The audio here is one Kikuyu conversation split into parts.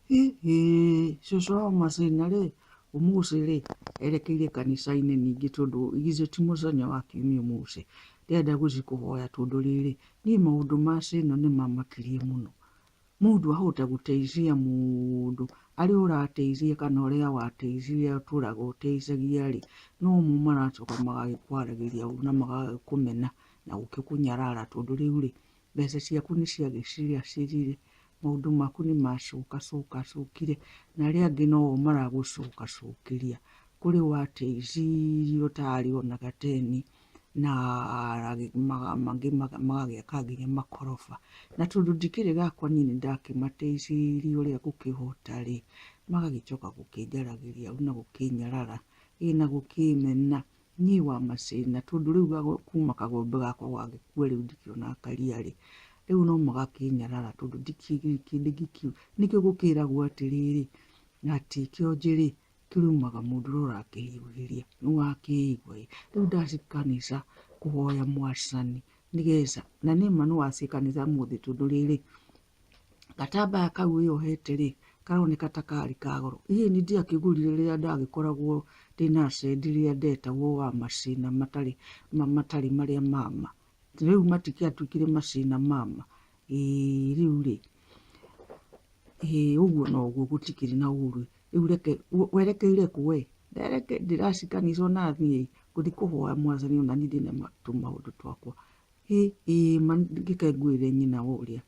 Hihi cũcũ wa Macina rĩ, ũmũthĩ rĩ, erekeire kanitha-inĩ ningĩ tondũ githĩ ti mũthenya wa kiumia ũmũthĩ. Ndĩrenda gũthiĩ kũhoya tondũ rĩrĩ, niĩ maũndũ ma cĩno nĩ mamakirie mũno. Mũndũ ahota gũteithia mũndũ, arĩa ũrateithia kana ũrĩa wateithirie ũtũraga ũteithagia rĩ, no mo maracoka magagĩkwaragĩria ũru na magagĩkũmena na gũgĩkũnyarara tondũ rĩu rĩ, mbeca ciaku nĩ ciagĩciracirire, maũndũ maku nĩ macũkacũkacũkire, na arĩa angĩ no o maragũcũkacũkĩria. Kũrĩ wateithirie ũtarĩ ona gateni na mangĩ magagĩaka nginya makoroba. Na tondũ ndikĩrĩ gakwa niĩ nĩ ndakĩmateithirie ũrĩa ngũkĩhota rĩ, magagĩcoka gũkĩnjaragĩria ũru na gũkĩnyarara, ĩ na gũkĩmena. Niĩ wa macĩna tondũ rĩu kuma kagombe gakwa gagĩkua rĩu ndikĩonaga karia rĩ, rĩu no magakĩnyarara tondũ ndikĩrĩ kĩndũ nĩkĩo gũkĩragwo atĩrĩrĩ, atĩ kĩonje rĩ, kĩrũmaga mũndũ ũrĩa ũrakĩhiũhĩria, nĩ wakĩigua ĩ. Rĩu ndaci kanitha kũhoya Mwathani nĩgetha, na nĩma nĩ waciĩ kanitha ũmũthĩ tondũ rĩrĩ, Gatambaya kau wĩyohete rĩ, karoneka ta karĩ ka goro. Ĩ niĩ ndiakĩgũrire rĩrĩa ndagĩkoragwo ndĩna cendi rĩrĩa ndetagwo wa macĩna matarĩ matarĩ marĩa ma ma. Rĩu matikĩatuĩkire macĩna ma ma? Ĩĩ rĩu rĩ, ĩĩ ũguo noguo gũtikĩrĩ na ũru. Rĩu reke, werekeire kũ we? Ndĩraci kanitha ona niĩ, ngũthiĩ kũhoya Mwathani ona niĩ ndĩna tũmaũndũ twakwa. Ĩ ĩ ma reke ngwĩre nyina wa ũrĩa,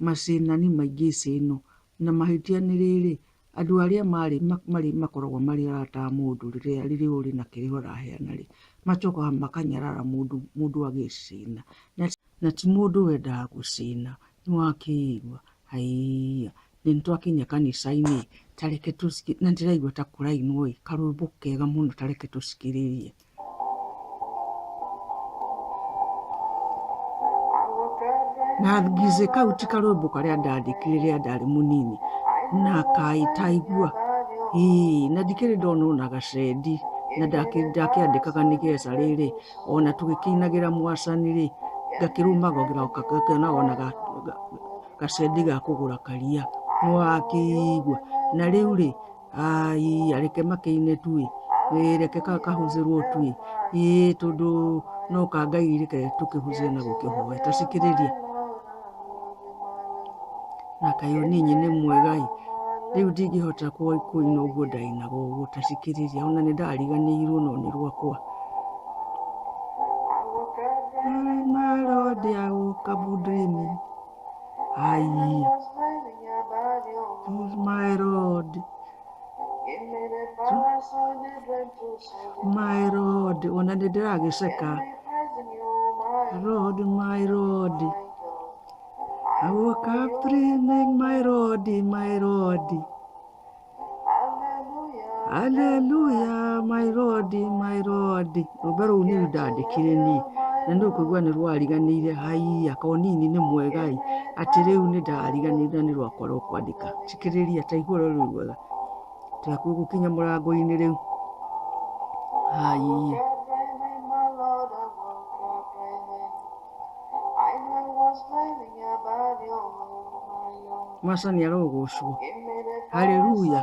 macĩna nĩ maingĩ thĩ ĩno, na mahĩtia nĩ rĩrĩ, andũ arĩa marĩ marĩ makoragwo marĩ arata a mũndũ rĩrĩa rĩrĩa ũrĩ na kĩrĩa ũraheana rĩ, macokaga makanyarara mũndũ, mũndũ agĩcĩna. Na ti mũndũ wendaga gũcĩna, nĩ wakĩigua? Haiya, nĩ twakinya kanitha-inĩ, ta reke na ndĩraigua ta kũrainwo ĩ, karwĩmbo kega mũno ta reke tũcikĩrĩrie. Na githĩ kau ti karwĩmbo karĩa ndandĩkire rĩrĩa ndarĩ mũnini, na kaĩ taigua, ĩĩ na ndikĩrĩ ndona ona gacendi, na ndakĩandĩkaga nĩgetha rĩrĩ, ona tũgĩkĩinagĩra Mwathani rĩ, ngakĩrũmagĩrĩra ngakĩona ona gacendi ga kũgũra karia, nĩwakĩigua? Na rĩu rĩ, Aaiya reke makĩine tu ĩ, ĩĩ reke kahũthĩrwo tu ĩ, ĩĩ tondũ no ka Ngai reke tũkĩhũthĩre na gũkĩhoya, ta cikĩrĩria. Na kaĩ ũnyinyi nĩ mwega ĩ, rĩu ndingĩhota kũina ũguo ndainaga ũguo, ta cikĩrĩria, ona nĩ ndariganĩirwo no nĩ rwakwa. My Lord, I woke up dreaming. Haiya. My Lord. My Lord. Ona nĩ ndĩragĩceka. Lord, my Lord. I woke up dreaming, my Lord, my Lord. Hallelujah, my Lord, my Lord. Rwĩmbo rũu nĩ ndandĩkire niĩ na nĩ ũkũigua nĩ rwariganĩire haiya konini nĩ mwega ĩ atĩ rĩu nĩ ndariganĩire na nĩ rwakwa rwa kwandĩka thikĩrĩria ta igua rũrũ rwega tũrakuĩ gũkinya mũrango-inĩ rĩu haiya. Mwathani arogocwo. Haleluya.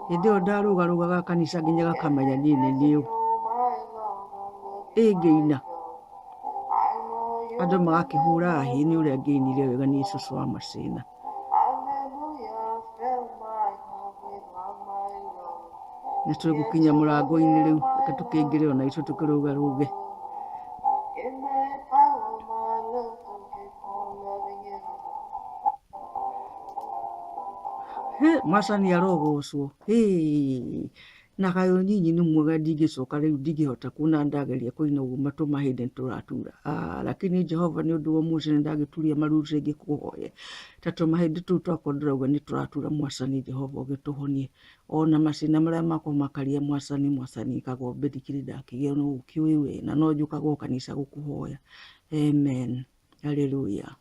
Hĩndĩ ĩyo ndarũgarũgaga kanitha nginya gakamenya niĩ nĩ niĩ ũ. Ĩ ngĩina. Andũ magakĩhũra hĩ nĩ ũrĩa ngĩinire wega niĩ cũcũ wa Macĩna. Nĩ tũgũkinya mũrango-inĩ rĩu, reke tũkĩingĩre ona ithuĩ tũkĩrũgarũge. Hĩ, Mwathani arogocwo. Hĩ, na kaĩ ũnyinyi nĩ mwega ndingĩcoka rĩu ndingĩhota kuona ndageria kũina ũguo matũ mahĩndĩ nĩ tũratura. Ah, lakini Jehova nĩ ũndũ wa ũmũthĩ nĩ ndagĩturia maru rĩngĩ kũhoye. Ta tũmahĩndĩ tũu twakwa ndĩrauga nĩ tũratura Mwathani Jehova ũgĩtũhonie. Ona macĩna marĩa makwa makaria Mwathani Mwathani kagombe ndikĩrĩ ndakĩgĩa no ũkĩũĩ we na no njũkaga o kanitha gũkũhoya. Amen. Hallelujah.